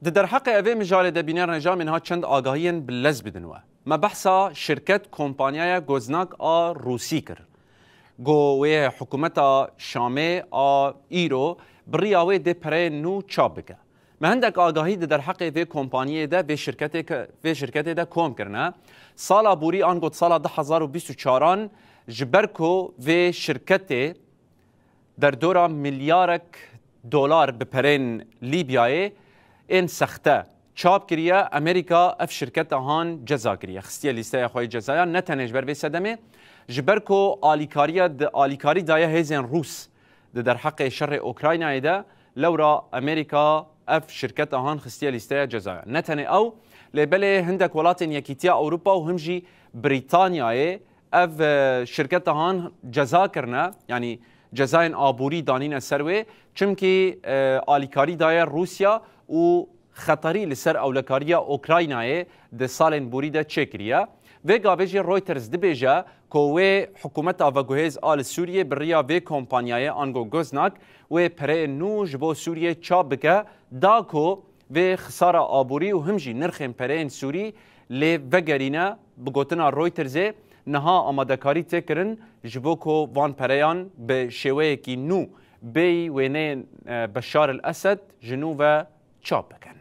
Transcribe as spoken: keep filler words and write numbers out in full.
Di derheqê evê mijarê de bînerên hêja me niha çend agahiyên bi lez bidin we. Me behsa şirket kompanyaya Goznak a Rûsî kir. Go wê hikûmeta Şamê a îro bi riya wê dê pereyên nû çap bike. Me hindek agahî di derheqê vê kompaniyê de, vê şirketê ke-, vê şirketê de kom kirine. Sala borî an got sala du hezar û bîst û çaran ji ber ku vê şirketê derdora milyarek dolar bi perên Lîbyayê ên sexte çap kiriye, Amerîka ev şirketa han ceza kiriye. Xistiye lîsteya xwe yê cezaya, ne tenê ji ber vê sedemê, ji ber ku alîkariya di, alîkarî daye hêzên Rûs di derheqê şerê Ukraynayê de, lewra Amerîka ev şirketa han xistiye lîsteya cezaya. Ne tenê ew, lê belê hindek welatên Yekîtiya Ewropa û him jî Brîtanyayê ev, e, şirketa han ceza kirine, yanî cezayên aborî danîne ser wê, çimkî, e, alîkarî daye Rûsya û xeterî li ser ewlekariya Ukraynayê di salên borî de çêkiriye. Vê gavê jî Reuters dibêje ku wê hikûmeta veguhêz a li Sûriyê bi riya vê kompanyayê ango Goznak wê pereyên nû ji bo Sûriyê çap bike, da ku vê xisara aborî û him jî nirxên pereyên Sûrî lê vegerîne. Bi gotina Reutersê, niha amadekarî tê kirin ji bo ku van pereyan bi şêweyekî nû bêyî wêneyên, e, Beşar el Esed ji nû ve çap bikin.